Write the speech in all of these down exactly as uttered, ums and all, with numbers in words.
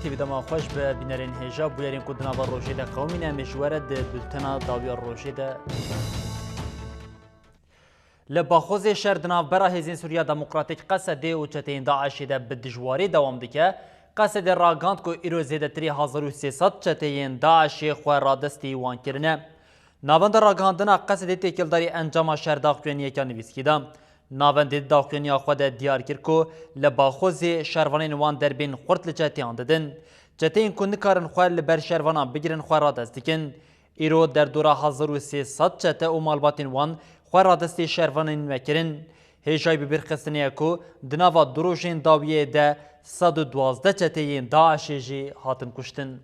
Tî bi dema xweş bi bînerên hêja bûyerên ku di nava rojê de qewimîne, em ê ji we re di bultena dawiya rojê de. Li Baxozê şer di navbera Hêzên Sûriya Demokratîk, Qesedê, û çeteyên DAIŞê de bi dijwarî dewam dike. Qesedê ragihand ku îro zêdetirî hezar û sê sed çeteyên DAIŞê xwe radestî wan kirine. Navenda ragihandina Qesedê têkildarî encama şer daxuyaniyeke nivîskî da. Navendê di daxuyaniya xwe de diyar kir ku li Baxozê şervanên wan derbên xurt li çeteyan didin. Çeteyên ku nikarin xwe li ber şervanan bigirin xwe radest dikin. Îro derdora hezar û sê sed çete û malbatên wan xwe radestê şervanên me kirin. Hêjayî bibîrxistinê ye ku di nava du rojên dawiyê de sed û duwazdeh çeteyên DAIŞê jî hatin kuştin.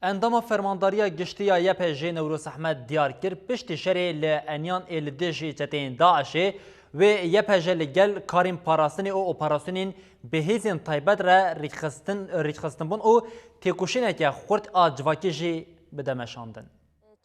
Endama Fermandariya Giştî ya Y P G Newroz Ehmed diyar kir, piştî şerê li Eniyan ê li dijî çeteyên DAIŞê wê Y P G li gel karên parastinê û operasyonên bi hêzên taybet re rêkxistin, rêkxistinbûn û têkoşîneke xurt a civakî jî bide meşandin.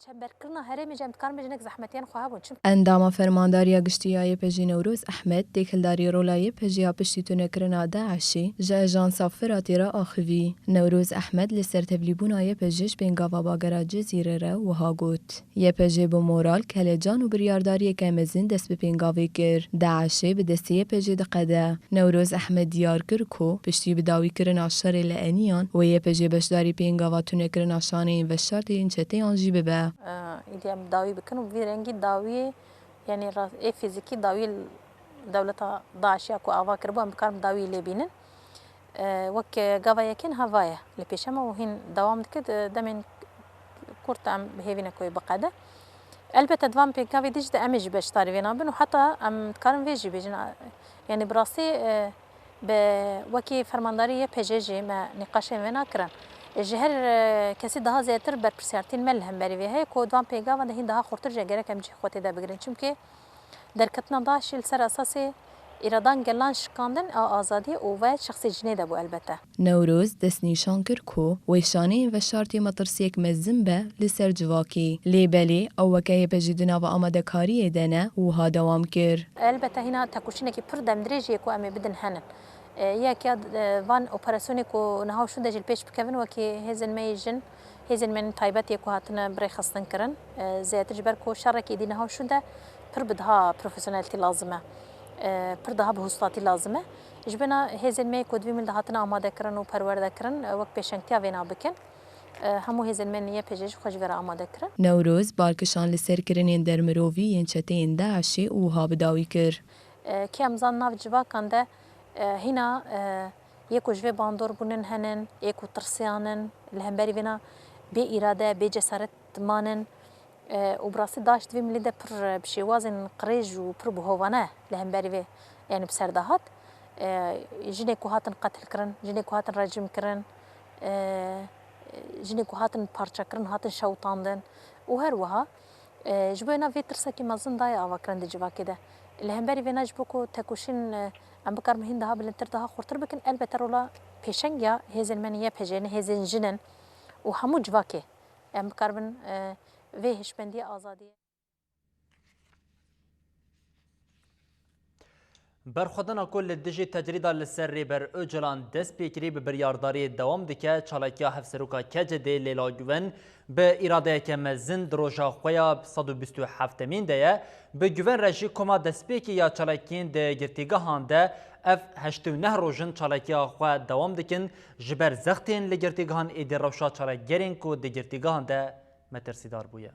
Çemberkirina herêmê jî em dikarin bêjin hinek zehmetiyên xwe hebûn. Çimkî Endama Fermandariya Giştî ya Y P G Newroz Ehmed têkildarî rola Y P G ya piştî tunekirina DAIŞê ji Ajansa Firatê re axivî. Newroz Ehmed li ser tevlîbûna Y P G ji pêngava bagera Cizîrê re wiha got, Y P G bi moral, kelecan û biryardariyeke mezin dest bi pêngavê kir. DAIŞê bi destê Y P G diqede. Newroz Ehmed diyar kir ku piştî bi dawîkirina şerê li Eniyan wê Y P G beşdarî pêngava tunekirina şaneyên veşartê yên çeteyan jî bibe. Ê, îdî em dawî bikin û bi vî rengî dawiyê, yanî ra-, ê fîzîkî dawiyê dewleta DAIŞê ya ku ava kiribû, em bikarin dawiyê lê bînin. Ê, wek gava yekê niha va ye. Li pêşe me û hîn dewam dike, di demên kurt em bi hêvî ne ku wê biqede. Elbette di van pêngavê dî jî de em ê jî beşdarî vê nabin û heta em dikarin vê jî bêjin, a, yanî bi rastî, e, bi wekî fermandarî Y P G jî me nîqaşên vê nakirin. E, ji her, e, kesî daha zêdetir berpirsiyartiyên me li hemberî vê heye ku di van pêngava de hîn daha xurtir jî gerek em cihê xwe tê de bigirin. Çimkî derketina DAIŞê li ser esasê îradan gelan şikandin a azadiyê û vayet şexsê cinê de bû elbette. Newroz destnîşan kir ku wê şaneyên veşartê metirsiyek mezin be li ser civakê. Lê belê ew weke Y P G di nava amadekariyê de ne, wiha dewam kir. Elbette hîna tekoşînekî pir demdirêj yê ku em ê bidin henin. E, yek ya, e, van operasyonê ku niha û şûnde jî li pêş bikevin wekî hêzên me yê jin, hêzên me yên taybet yê ku hatine birêxistin kirin. E, zêdetir ji ber ku şerekî êdî niha û şûnde pir bi daha profesyoneltî lazim e. E, pir daha bi hûstatî lazim e. Ji bena hêzên me yê ku di vî mil de hatine amade kirin û perwerde kirin, e, wek pêşengtiya vêna bikin. E, hemû hêzên me yên Y P G jî xwe ji vê re amade kirin. Newroz balkişan li ser kirinên dermirovî yên çeteyên DAIŞê û wiha bi dawî kir. E, kê em zan nav civakan de, e, hîna, e, yê ku ji vê bandor bûnin henin, yê ku tirsiyan in, li hemberî vêna bê îrade, bê cesaret manin. E, û bi rastî DAIŞ di vê milî de pir, e, bi şêwazên qirêj û pir bi hovane li hemberî vê, yanî bi ser de hat. E, jinê ku hatin qetil kirin, jinê ku hatin rejîm kirin, e, jinê ku hatin parçekirin, hatin şewitandin û her wiha, e, ji bo vêna vê tirsekî mezin daye avakirin di civakê de. Li hemberî vêna ji bo ku tekoşîn, e, em bikaribin hîn daha bilindtir, daha xurtir bikin, elbette rola pêşeng ya hêzên me yên Y P G ne, hêzên jin in û hemû civakê em bikaribin, e, vê hişmendiyê azadiyê. Berxwedana ku li dijî tecrîda li ser Rêber Ocalan dest pê kirî bi biryardariyê dewam dike. Çalakiya Hevseroka K C D'ê Leyla Guven bi îradeyeke mezin di roja xwe ya sed û bîst û heftemîn de ye. Bi Guven re jî Koma Destpêkê ya Çalakiyên di girtîgehan de ev heştê û neh roj in çalakiya xwe dewam dikin. Ji ber zextên li girtîgehan êdî rewşa çalakgerên ku di girtîgehan de metirsîdar bûye.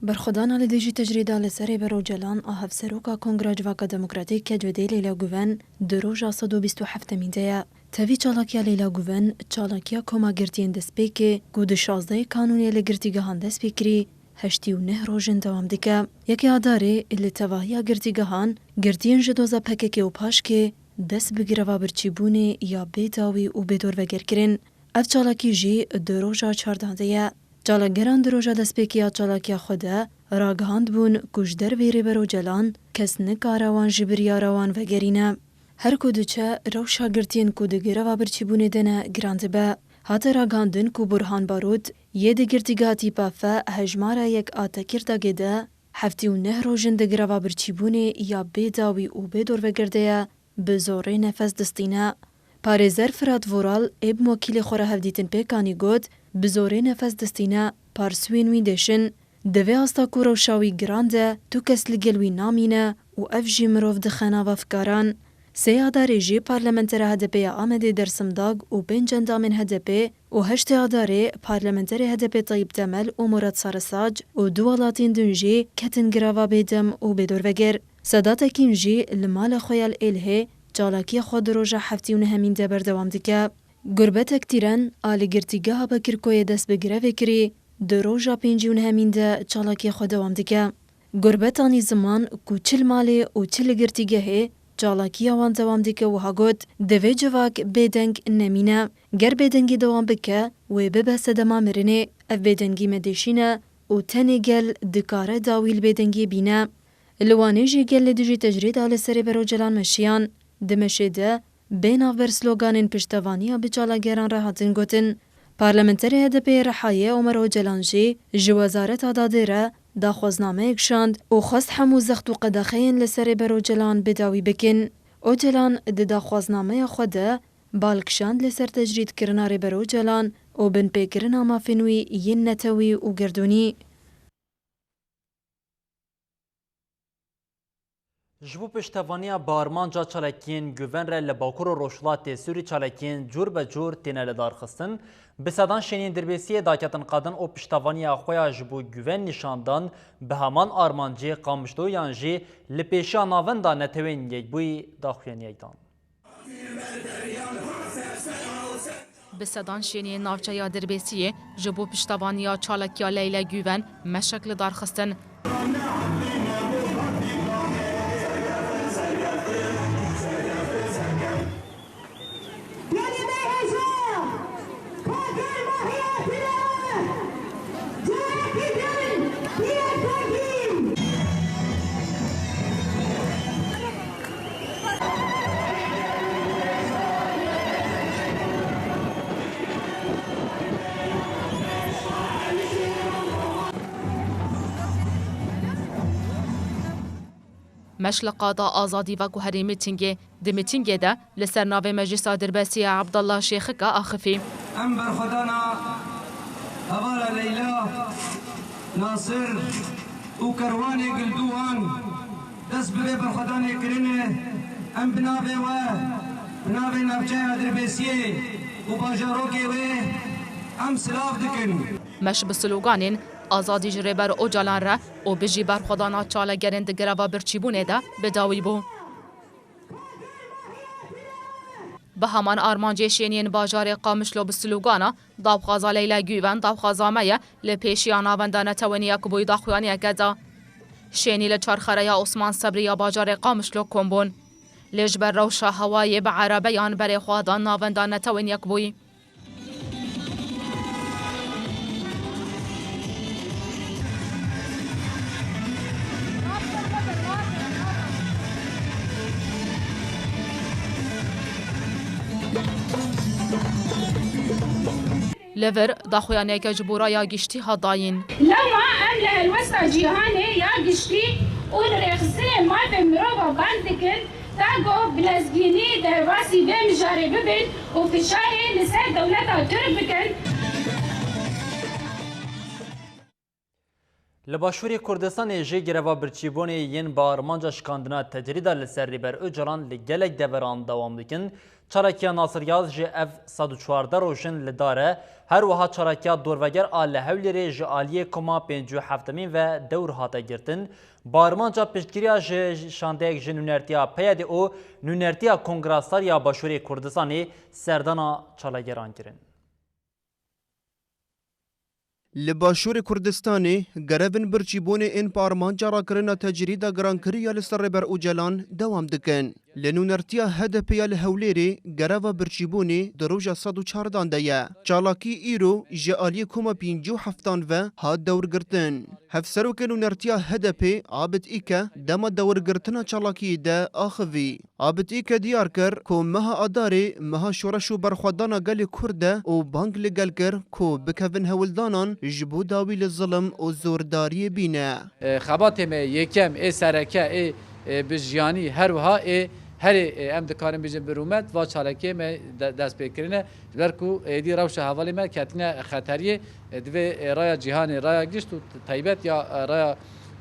Berxwedana li dijî tecrîda li ser Rêber Ocalan a Hevseroka Kongra Civaka Demokratîk K C D'ê Leyla Guven di roja sed û bîst û heftemîn de ye. Tevî çalakiya Leyla Guven, çalakiya Koma Girtiyên Destpêkê ku di şazdehê Kanûnê li girtîgehan dest pê kirî, heştê û neh roj in dewam dike. Yekê Adarê li tevahiya girtîgehan, girtiyên ji doza P K K û PAJK'ê dest bi greva birçîbûnê ya bê dawî û bê dorveger kirin. Ev çalakî jî di roja çardan de ye. Çalakgeran di roja destpêkê ya çalakiya xwe de ragihandbûn ku ji derveyî Rêber Ocalan kes nikare wan ji biryara wan vegerîne. Her ku diçe rewşa girtiyên ku di greva birçîbûnê de ne giran dibe. Hate ragihandin ku Burhan Barût yê di girtîgeha Tîpa F hejmara yek a Tekirdagê de Heftê û neh roj in di greva birçîbûnê ya bê dawî û bê dorveger de ye, bi zorê nefes distîne. Parêzer Firat Vural ê bi wekîlê xwe re hevdîtin pêk anî got, bi zorê nefes distîne, parsûyên wî dêşin. Di vê asta ku rewşa wî giran de, tu kes li gel wî namîne û ev jî mirov dixe nava fikaran. Sê Adarê jî parlamentera H D P ya Amedê Dersim Dag û pênc endamên H D P û heştê Adarê parlamenterê H D P Tayyip Temel û Murat Sarısaç û du welatên din jî ketin greva bêdem û bêdorveger. Sedat Ekîn jî li mala xwe ya li Êlihê çalakiya xwe di roja heftê û nehemîn de berdewam dike. Gurbetek Tîren a li Girtîgeha Bekirkoyê dest bi grevê kirî, di roja pêncî û nehemîn de çalakiya xwe dewam dike. Gurbet anî ziman ku çi li malê û çi li girtîgehê çalakiya wan dewam dike, wiha got, divê civak bêdeng nemîne. Ger bêdengî dewam bike, wê bibe sedema mirinê. Ev bêdengî me dêşîne û tenê gel dikare dawî li bêdengiyê bîne. Li Wanê jî gel li dijî tecrîda li ser Rêber Ocalan meşiyan. Di meşê de bê navber sloganên piştevaniya bi çalageran re hatin gotin. Parlamenterê H D P yê Rihayê Omer Ocalan jî ji Wezareta Dadê re daxwaznameyek şand û xwest hemû zext û qedexeyên li ser Rêber Ocalan bi dawî bikin. Ocalan di daxwaznameya xwe de bal kişand li ser tecrîdkirina Rêber Ocalan û binpêkirina mafên wî yên netewî û gerdûnî. Ji bo piştevaniya bi armanca çalakiyên guven re li Bakur û Rojhilatê Sûrî çalakiyên cûr be cûr têne lidarxistin, bi sedan şêniyên Dirbêsiyê daketin qadin û piştevaniya xwe ya ji bo guven nîşandan bi heman armancê Qamişlo yan jî li pêşiya Navenda Netewên Yekbûyî daxuyaniyek dan. Bi sedan şêniyên navçeya Dirbêsiyê ji bo piştevaniya çalakiya Leyla Güven meşek li dar xistin. Meş li qada azadî ve ku herî mîtîngê, di mîtîngê de li ser navê Meclisa Dirbesî ya Abdallah Şêxika axifî. Em berxwedana hevala Leyla, Nasir û kerwanê gildû wan dest bi vê berxwedanê kirine. Em bi navê we, bi navê navçeya Dirbêsiyê û bajarokê wê em silav dikin. Meş bi sloganên Azadî ji Rêber Ocalan re û Bijî berxwedana çalagerên di greva birçîbûnê de bi dawî bû. Bi heman armancê şêniyên bajarê Qamişlo bi slogana "Daxwaza Leyla Güven, daxwaza me ye", li pêşiya Navenda Netewên Yekbûyî daxuyaniyeke da. Şênî li çarxereya Osman Sebrî ya bajarê Qamişlo kom bûn. Lê ji ber rewşa hewayê bi erebeyan berê xwe dan Navenda Netewên Yekbûyî. Li vir daxuyaniyeke ji bo raya giştî hat dayîn. Lewma em li helwesta cîhanê ya giştî û li rêxistinê mafê mirova bang dikin, ta ku bi lezgînî derbasî vê mijarê bibin û fişarê li ser dewleta Tirk bikin. Li Başûrê Kurdistanê jî greva birçîbûnê yên bi armanca şikandina tecrîda li ser Rêber Ocalan li gelek deveran dewam dikin. Çalakiya Nasir Yaz jî ev sed û çardeh roj in li dar e. Her wiha çalakiya dorveger a li Hewlêrê ji aliyê koma pêncî û heftemîn ve dewr hate girtin. Bi armanca piştgiriya ji şandeyek ji nûnertiya P Y D û nûnertiya Kongra Sar ya Başûrê Kurdistanê serdana çalageran kirin. Li Başûrê Kurdistanê grevên birçîbûnê ên bi armanca rakirina tecrîda girankirî ya li ser Rêber Ocalan dewam dikin. Li nûnertiya H D P ya li Hewlêrê greva birçîbûnê di roja sed û çardan de ye. Çalakî îro ji aliyê koma pêncî û heftan ve hat dewrgirtin. Hevserokê nûnertiya H D P Abid Îke dema dewrgirtina çalakiyê de axivî. Abid Îke diyar kir ku meha Adarê meha şoreş û berxwedana gelê Kurd e û bang li gel kir ku bikevin hewldanan ji bo dawî li zilim û zordariyê bîne. E, xebatê me yekem ê sereke ê, e, bi jiyanî her wiha ê herê, e, em dikarin bêjin bi rûmet va çalakiyê me de-, dest pê kirine. Ji ber ku êdî rewşa hevalê me ketine xeteriyê, e, divê, e, raya cîhanê, raya gişt û taybet ya, e, raya,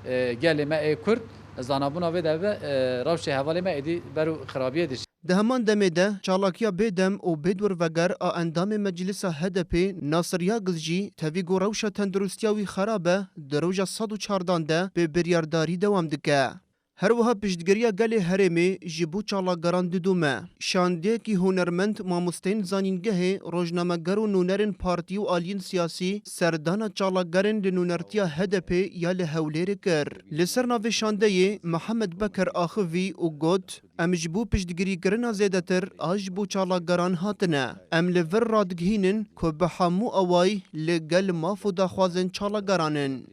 e, gelê me ê Kurd, zanabûna vê de be, e, rewşê hevalê me êdî ber û xirabiyê dişî. Di heman demê de çalakiya bêdem û bêdorveger a endamê Meclisa H D P Nasir Yagil jî tevî ku rewşa tenduristiya wî xerab e, di roja sed û çardan de bi biryardarî dewam dike. Her wiha piştgiriya gelê herêmê ji bo çalakgeran didome. Şandeyekî hunermend, mamosteyên zanîngehê, rojnameger û nûnerên partî û aliyên siyasî serdana çalakgerên li nûnertiya H D P ya li Hewlêrê kir. Li ser navê şandeyê Mihemed Bekir axivî û got, Em ji bo piştgirîkirina zêdetir a ji bo çalakgeran hatine. Em li vir radigihînin ku bi hemû awayî li gel maf û daxwazên çalakgeran in.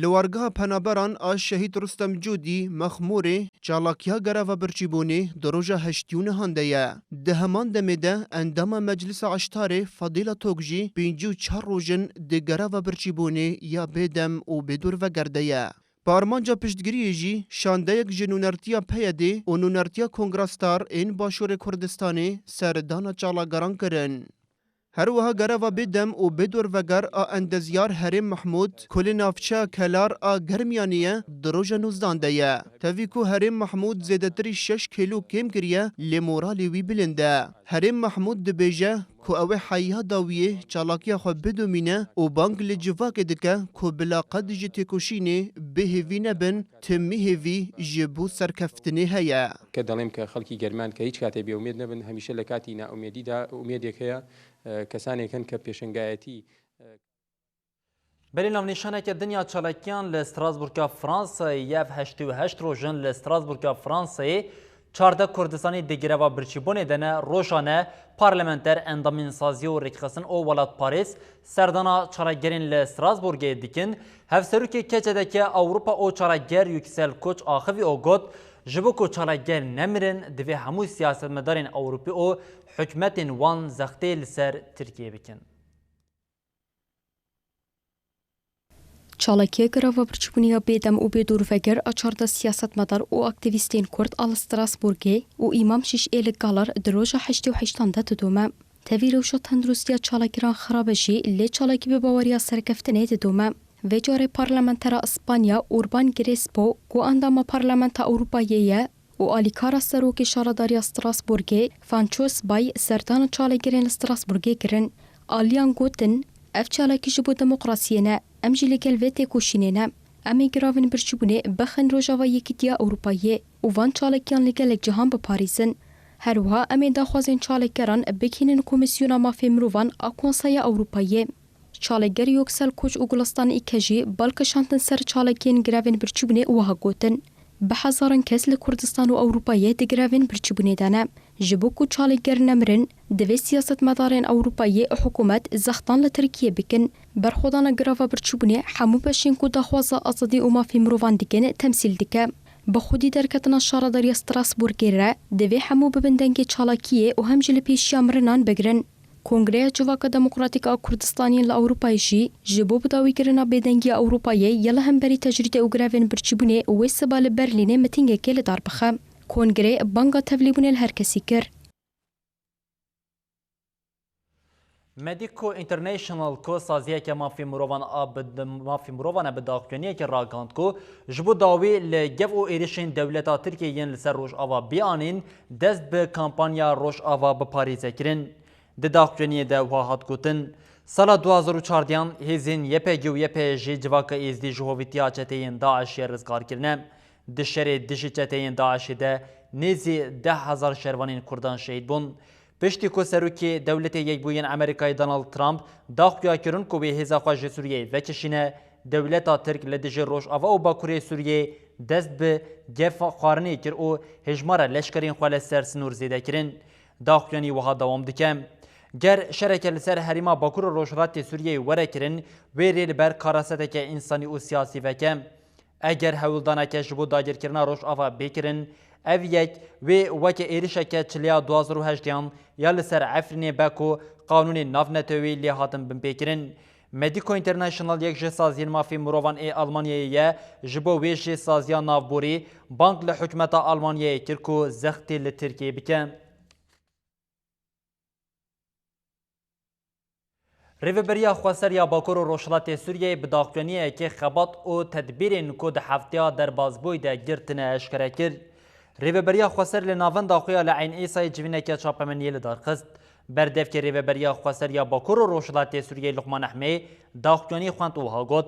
Li wargeha penaberan a Şehîd Rustem Cûdî Mexmûrê çalakiya greva birçîbûnê di roja heştî û nehan de ye. Di heman demê de endama Meclisa Eştarê Fadîla Tok jî pêncî û çar roj in di greva birçîbûnê ya bêdem û bêdorveger de ye. Bi armanca piştgiriyê jî şandeyek ji nûnertiya P Y D'ê û nûnertiya Kongra Star ên Başûrê Kurdistanê serdana çalakgeran kirin. Her wiha greva bêdem û bêdorveger a endezyar Herêm Mehmûd ku li navçeya Kelar a Germiyanê ye, di roja nozdan de ye. Tevî ku Herêm Mehmûd zêdetirî şeş kîlo kêm kiriye, lê moralê wî bilind e. Herêm Mehmûd dibêje ku ew ê heya dawiyê çalakiya xwe bidomîne û bang li civakê dike ku bila qet ji têkoşînê bêhêvî nebin, timî hêvî ji bo serkeftinê heye. کە دەڵێم کە خەڵکی گەرمیان کە هیچ کاتێ بێ ئومێد نەبن، هەمیشە لە کاتی نائومێدیدا ئومێدێک هەیە، ئە، کەسانێک هەن کە پێشەنگایەتی، ئە، Belê navnîşaneke din ya çalakiyan li Strasbourga Fransayê, yev heştê û heşt roj in li Strasbourga Fransayê, çardeh Kurdistanî di greva birçîbûnê de ne, rojane parlamenter, endamên saziyê û rêkxistin û welatparêz serdana çalakgerên li Strasbourgê dikin. Hevserokê K C D K Ewropa û çalakger Yüksel Koç axivî û got, Ji bo ku çalakger nemirin, divê hemû siyasetmedarên Ewropî û hikûmetên wan zextê li ser Tirkiyê bikin. Çalakiya greva birçîbûnê ya bêdem û bêdorveger a çardeh siyasetmedar û aktîvîstên Kurd a li Strasbourgê û Îmam Şîş ê li Galar di roja heştê û heştan de didome. Tevî rewşa tenduristiya çalakgeran xirab e jî, lê çalakî bi baweriya serkeftinê didome. Vê carê parlamentera Îspanya Urban Crespo, ku endama Parlamenta Ewropayê ye, û alîkara serokê şaredariya Strasbourgê, Francois Bay, serdana çalakgerên li Strasbourgê kirin. Aliyan gotin, Ev çalakî ji bo demokrasiyê ne, em jî li gel vê têkoşînê ne. Em ê giravên birçîbûnê bixin Rojava Yekîtiya Ewropayê û van çalakiyan li gelek cihan biparêzin. Her wiha em ê daxwazên çalakgeran bigihînin Komîsyona Mafê Mirovan a Konseya Ewropayê. Çalakger Yüksel Koç û Gulistan Îke jî bal kişandin ser çalakiyên grevên birçîbûnê û wiha gotin, Bi hezaran kes li Kurdistan û Ewropayê di grevên birçîbûnê de ne. Ji bo ku çalakger nemirin, divê siyasetmedarên Ewropayê û hikûmet zextan li Tirkiyê bikin. Berxwedana greva birçîbûnê hemû beşên ku daxwaza azadî û mafê mirovan dikin temsîl dike. Bi xwedî derketina şaredariya Strasbourgê re, divê hemû bibin dengê çalakiyê û hem jî li pêşiya mirinan bigirin. Kongreya Civaka Demokratîk a Kurdistanê li Ewropayê jî ji bo bidawîkirina bêdengiya Ewropayê ya li hemberî tecrîdê û grevên birçîbûnê wê siba li Berlînê mitîngekê li dar bixe. Kongre banga tevlîbûnê li her kesî kir. Medico International ku saziyeke mafê mirovan a bi, mafê mirovan e bi daxuyaniyekê ragihand ku ji bo dawî li gef û êrişên dewleta Tirkiyê yên li ser Rojava bianîn, dest bi kampanya Rojava biparêze kirin. Di daxuyaniyê de wiha hat gotin, Sala du hazar û çardeh hêzên Y P G û Y P G civaka Êzdî ji hovîtiya çeteyên DAIŞê rizgar kirine. Di şerê dijî çeteyên DAIŞê de nêzî deh hezar şervanên Kurdan şehîd bûn. Piştî ku Serokê Dewletê Yekbûyî yên Amerîkayê Donald Trump daxuya kirin ku wê hêza xwe ji Sûriyeyê vekişîne, Dewleta Tirk li dijî Rojava û Bakurê Sûriyê dest bi gef xwarinê kir û hêjmara leşkerên xwe li ser sinûr zêde kirin. Daxuyanî wiha dewam dike. Ger şereke li ser herêma Bakur û Rojhilatê Sûriyeyê were kirin, wê rê li ber karaseteke însanî û siyasî veke. Eger hewldaneke ji bo dagirkirina Rojava bê kirin, ev yek wê weke êrişeke çiliya du hazar û hejdêyan ya li ser Efrînê be ku qanûnên navneteweyî lê hatin binpêkirin. Medico International, yek ji saziyên mafê mirovan ê Almanyayê ye, ji bo wê jî saziya navborî bang li hikûmeta Almanyayê kir ku zextê li Tirkiyê bike. Rêveberiya Xweser ya Bakur û Rojhilatê Sûriyeyê bi daxuyaniyekê xebat û tedbîrên ku di hefteya derbasbûyî de girtine eşkere kir. Rêveberiya Xweser li navenda xwe ya li Eyn Îsayê civîneke çapemeniyê li dar xist. Berdevkê Rêveberiya Xweser ya Bakur û Rojhilatê Sûriyeyê Luqman Ehmê daxuyanî xwend û wiha got,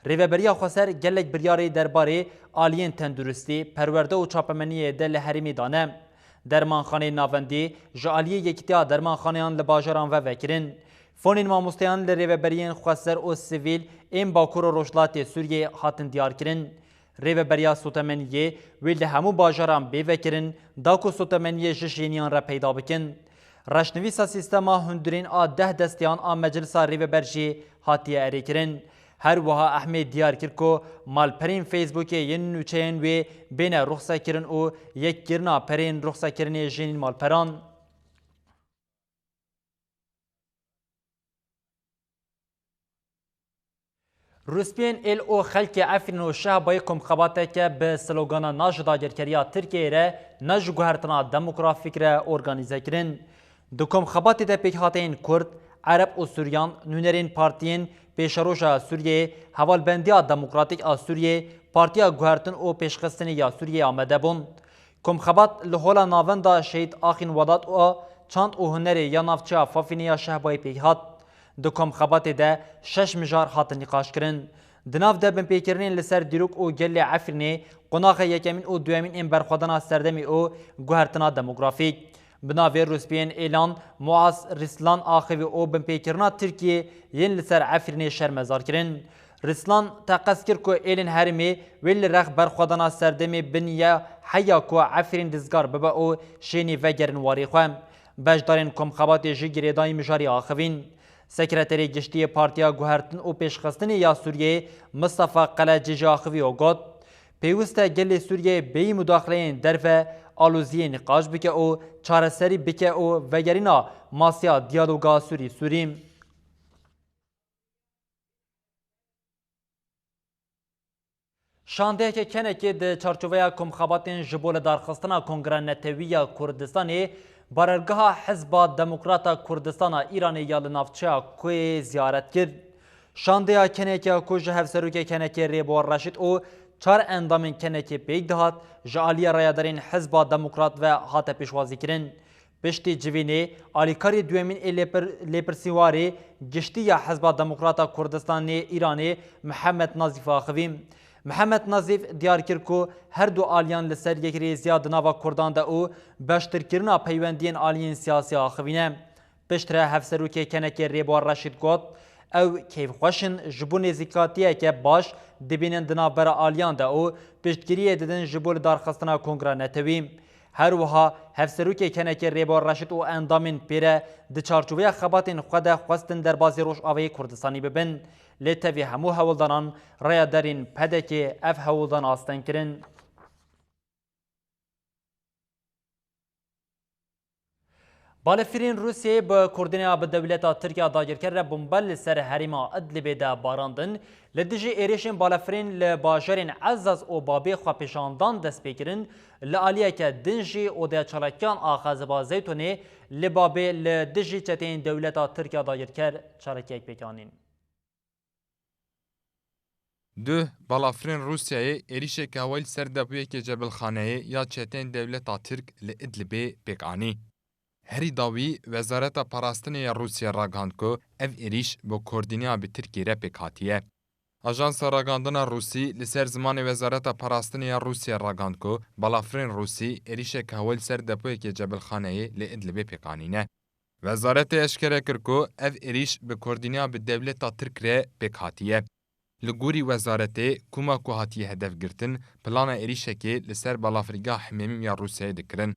Rêveberiya Xweser gelek biryarê derbarê aliyên tenduristî, perwerde û çapemeniyê de li herêmê dane. Dermanxaneyên navendî ji aliyê Yekîtiya Dermanxaneyan li bajaran ve vekirin. Fonên mamosteyan li rêveberiyên xweser û sivîl ên Bakur û Rojhilatê Sûriyê hatin diyarkirin. Rêveberiya Sotemeniyê wê li hemû bajaran bê vekirin, da ku sotemeniyê ji şêniyan re peyda bikin. Reşnivîsa sîstema hundirên a deh desteyan a Meclisa Rêveber jî hatiye erêkirin. Her wiha Ehmê diyar kir ku malperên Facebookê yên nûçeyên wê bêne ruxsekirin û yekkirina perên ruxsekirinê ji malperan. Rûspiyên êl û xelkê Efrîn û Şehbayê komxebateke bi slogana Na ji dagirkeriya Tirkiyeyê re, na ji guhertina demografîk re organîze kirin. Di komxebatê de pêkhateyên Kurd, Ereb û Suryan, nûnerên partiyên pêşeroja Sûriyeyê, Hevalbendiya Demokratîk a Sûriyê, Partiya Guhertin û Pêşxistinê ya Sûriyeyê amade bûn. Komxebat li Hola Navenda Şehîd Axîn Welat û Çand û Hunerê ya navçeya Fafînê ya Şehbayê pêk hat. Di komxebatê de şeş mijar hatin nîqaşkirin. Di nav de binpêkirinên li ser dîrok û gelê Efrînê, qonaxa yekemîn û duyemîn ên berxwedana serdemê û guhertina demografîk. Bi navê Rûspiyên Êlan, Muaz Rislan axivî û binpêkirina Tirkiyê yên li ser Efrînê şermezar kirin. Rislan teqez kir ku êlên herêmê wê li rex berxwedana serdemê bi niya heya ku Efrîn rizgar bibe û şênî vegerin warê xwe. Beşdarên komxebatê jî girêdayî mijarê axivîn. Sekreterê Giştî yê Partiya Guhertin û Pêşxistinê ya Sûriyeyê Mistefa Qelecî jî axivî û got, Pêwist e gelê Sûriyeyê bêyî mudaxileyên derve aloziyê nîqaş bike û çareserî bike û vegerîna masiya diyaloga Sûrî-Sûrî. Şandeyeke kenekê di çarçoveya komxebatên ji bo lidarxistina Kongra Netewî ya Kurdistanê, barergeha Hizba Demokrata Kurdistana Îranê ya li navçeya Koyê ziyaret kir. Şandeya kenekê ku ji hevserokê kenekê Rêbo Reşîd û çar endamên kenekê pêk dihat, ji aliyê rayedarên Hizba Demokrat ve hate pêşwazîkirin. Piştî civînê, alîkarê duyemîn ê lêpir-, lêpirsîwarê giştî ya Hizba Demokrata Kurdistanê Îranê Mihemed Nazîf axivî. Mihemed Nazîf diyar kir ku her du aliyan li ser yekrêziya di nava Kurdan de û baştirkirina peywendiyên aliyên siyasî axivî ne. Piştre hevserokê kenekê Rêbo Reşîd got, Ew kêfxweş in, ji bo nêzîkatiyeke baş dibînin di navbera aliyan de û piştgiriyê didin ji bo lidarxistina Kongra Netewî. Her wiha hevserokê kenekê Rêbo Reşîd û endamên pê re di çarçoveya xebatên xwe de xwestin derbazî Rojavayê Kurdistanê bibin. Lê tevî hemû hewldanan rayedarên P D K'ê ev hewldan asteng kirin. Balefirên Rûsiyeyê bi koordîneya bi dewleta Tirk ya dagirker re bombe li ser herêma Idlibê de barandin. Li dijî êrişên balefirên li bajarên Ezaz û Babê xwepêşandan dest pê kirin. Li aliyeke din jî odeya çalakiyan a Xeziba Zeytûnê li Babê li dijî çeteyên dewleta Tirk ya dagirker çalakiyek pêk anîn. Duh, balafirên Rûsyayê êrîşeke hewayî li ser depoyeke cebilxaneyê ya çeteyên dewleta Tirk li Idlibê pêk anî. Herî dawî, Wezareta Parastinê ya Rûsya ragihand ku ev êrîş bi koordîneya bi Tirkiyê re pêk hatiye. Ajansa ragandina Rûsî li ser zimanê Wezareta Parastinê ya Rûsya ragihand ku balafirên Rûsî êrîşeke hewayî li ser depoyeke cebilxaneyê li Idlibê pêk anîne. Wezaretê eşkere kir ku ev êrîş bi koordîneya bi dewleta Tirk re pêk hatiye. Li gorî wezaretê, koma ku hatiye hedef girtin, plana êrîşekê li ser balafirgeha Himêmîm ya Rûsyayê dikirin.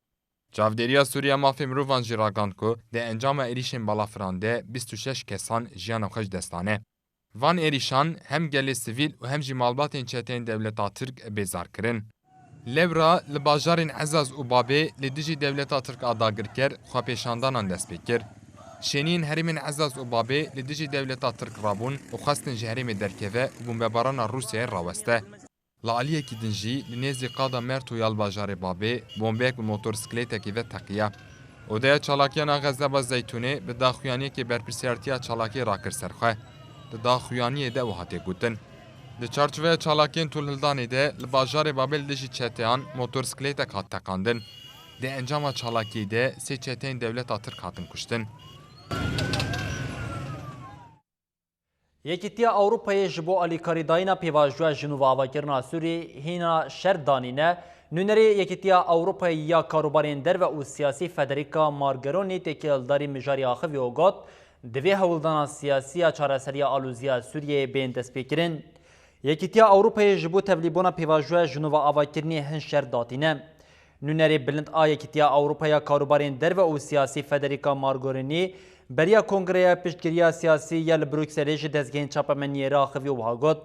Çavdêriya Sûriye ya Mafê Mirovan jî ragand ku di encama êrîşên balafiran de bîst û şeş kesan jiyana xwe ji dest dane. Van êrîşan hem gelê sivîl û hem jî malbatên çeteyên dewleta Tirk bêzar kirin. Lewra li bajarên Ezaz û Babê li dijî dewleta Tirk a dagirker xwepêşandanan dest pê kir. Şêniyên herêmên Ezaz û Babê li dijî dewleta Tirk rabûn û xwestin ji herêmê derkeve û bombebarana Rûsyayê raweste. Li aliyekî din jî li nêzî qada Merto ya li bajarê Babê bombeyek bi motorsîklêtekê ve teqiya. Odeya çalakiyên a Xezeba Zeytûnê bi daxuyaniyekê berpirsiyartiya çalakiyê rakir ser xwe. Di daxuyaniyê de wiha tê gotin: Di çarçoveya çalakiyên tolhildanê de li bajarê Babê li dijî çeteyan motorsîklêtek hat teqandin. Di encama çalakiyê de sê çeteyên dewleta Tirk hatin kuştin. Yekîtiya Ewropayê ji bo alîkarîdayîna pêvajoya jin û avakirina Sûriyê hîna şert danîne. Nûnerê Yekîtiya Ewropayê ya Karûbarên Derve û Siyasî Federica Margeroni têkildarî mijarê axivî û got, divê hewldana siyasî ya çareseriya aloziya Sûriyeyê bên destpêkirin. Yekîtiya Ewropayê ji bo tevlîbûna pêvajoya jin û avakirinê hin şert datîne. Nûnerê bilind a Yekîtiya Ewropa ya Karûbarên Derve û Siyasî Federica Margorini beriya Kongreya Piştgiriya Siyasî ya li Brukselê ji dezgehên çapemeniyê re axivî û wiha got,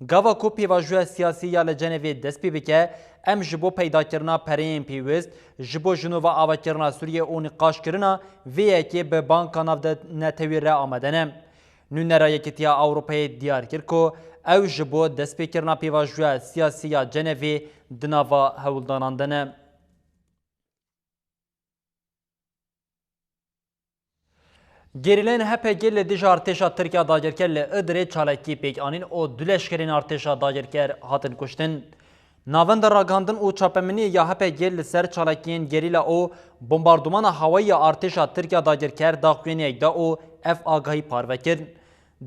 Gava ku pêvajoya siyasî ya li Cenevê dest pê bike, em ji bo peydakirina pereyên pêwist ji bo jin û avakirina Sûriyê û nîqaşkirina vê yekê bi Banka Navnetewî re amade ne. Nûnera Yekîtiya Ewropayê diyar kir ku ew ji bo destpêkirina pêvajoya siyasî ya Cenevê di nava hewldanan de ne. Gerîlên H P G li dijî artêşa Tirk ya dagirker li Idirê çalakî pêk anîn û du leşkerên artêşa dagirker hatin kuştin. Navenda ragihandin û çapemeniyê ya H P G li ser çalakiyên gerîla û bombardûmana hawayî ya artêşa Tirk ya dagirker daxuyaniyek da û ev agahî parve kir.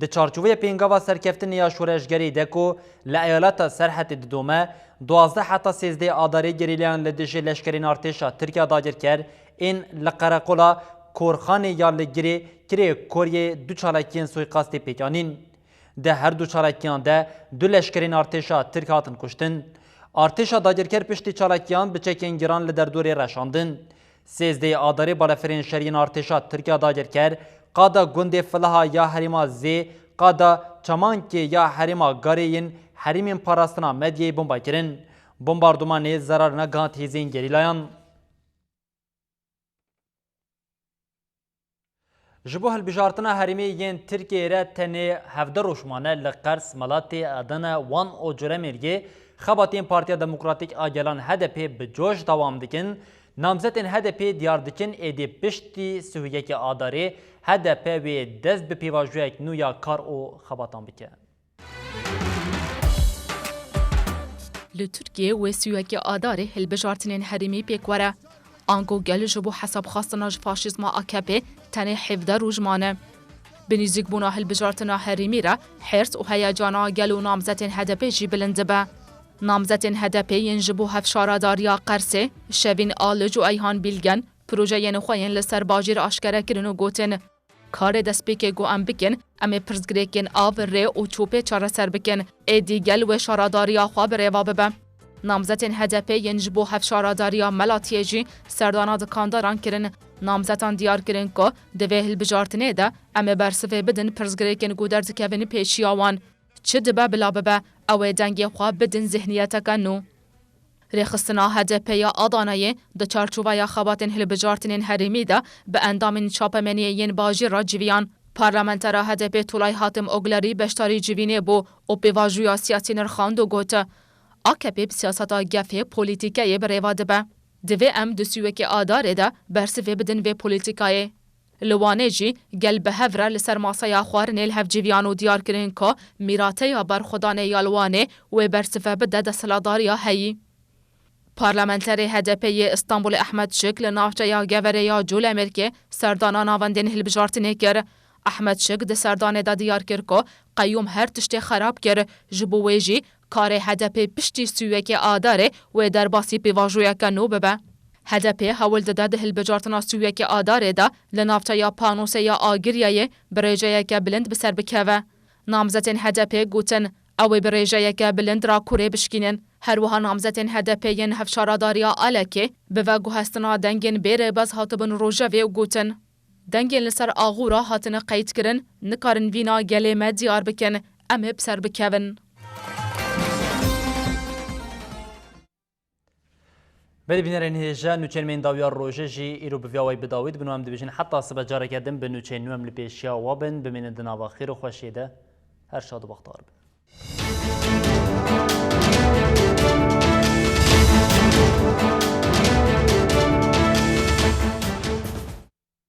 Di çarçoveyê pêngava serkeftinê ya şoreşgerî de ku li eyaleta Serhetê didome, duwazdeh heta sêzdeh Adarê gerîlayan li dijî leşkerên artêşa Tirk ya dagirker ên li qereqola Korxanê ya li Girê Kirê Koryê du çalakiyên suîqastê pêk anîn. Di her du çalakiyan de du leşkerên artêşa Tirk hatin kuştin. Artêşa dagirker piştî çalakiyan bi çekên giran li derdorê reşandin. Sêzdehê Adarê balefirên şeriyên artêşa Tirk ya dagirker qada gundê Filiha ya herêma Zê, qada Çamankê ya herêma Garê yên herêmên parastina Medyeyê bomba kirin. Bombardûmanê zerar negihand hêzên gerîlayan. Ji bo hilbijartina herêmê yên Tirkiyeyê re tenê hevdeh roj mane li Qers, Melatê, Edene, Wan û Colemêrgê xebatên Partiya Demokratîk a Gelan H D P bi coş dewam dikin. Namzetên H D P diyar dikin êdî piştî sih û yekê Adarê H D P wê dest bi pêvajoyek nû ya kar û xebatan bike. Li Tirkiyê wê sî û yekê Adarê hilbijartinên herêmî pêk were. Ango gel ji bo hesabxwestina ji faşîzma A K P tenê hevdeh roj mane. Bi nîzîkbûna hilbijartina herêmî re hêrs û heyecana gel û namzetên H D P jî bilind dibe. Namzetên H D P yên ji bo hevşaradariya Qersê, Şevîn Alic û Eyhan Bilgen, projeyên xwe yên li ser bajêr aşkere kirin û gotin, Karê destpêkê ku em bikin, em ê pirsgirêkên av, rê û çopê çareser bikin. Êdî gel wê şaradariya xwe bi rêva bibe. Namzetên H D P yên ji bo hevşaradariya Melatiyê jî serdana dikandaran kirin. Namzetan diyar kirin ku di vê hilbijartinê de em ê bersivê bidin pirsgirêkên ku derdikevin pêşiya wan. Çi dibe bila bibe, ew ê dengê xwe bidin zihniyeteke nû. Rêxistina H D P ya Adanayê di çarçoveya xebatên hilbijartinên herêmî de bi endamên çapemeniyê yên bajêr re civiyan. Parlamentera H D P Tulay Hatim Oglerî beşdarî civînê bû û pêvajoya siyasî nirxand û got, A K P bi siyaseta gefê polîtîkeyê bi rêva dibe. Divê em di sî û yekê Adarê de bersivê bidin vê polîtîkayê. Li Wanê jî gel bi hev re li ser masaya xwarinê li hev civiyan û diyar kirin ku mîrateya berxwedanê ya li Wanê wê bersive bide desthilatdariya heyî. Parlamenterê H D P yê Stenbolê Ehmed Şik li navçeya Geverê ya Colemêrgê serdana navendên hilbijartinê kir. Ehmed Şik di serdanê de diyar kir ku qeyûm her tiştê xerab kir, ji bo wê jî karê H D P piştî sî û yekê Adarê wê derbasî pêvajoyeke nû bibe. H D P hewl dide di hilbijartina sî û yekê Adarê de li navçeya Panosê ya Agiryayê bi rêceyeke bilind bi ser bikeve. Namzetên H D P gotin, Ew ê bi rêjeyeke bilind rakorê bişkînin. Her wiha namzetên H D P yên hevşaradariya Alekê bi veguhestina dengên bê rêbez hatibin rojevê û gotin, dengên li ser axûra hatine qeydkirin, nikarin vîna gelê me diyar bikin, em ê bi ser bikevin. Belê bînerên hêja, nûçeyên me yên dawiya rojê jî îro bi vî awayî bi dawî dibin û em dibêjin heta sibe careke din bi nûçeyên nû em li pêşiya we bin, bimînin di nava xêr û xweşiyê de. Her şad û bextewar bin.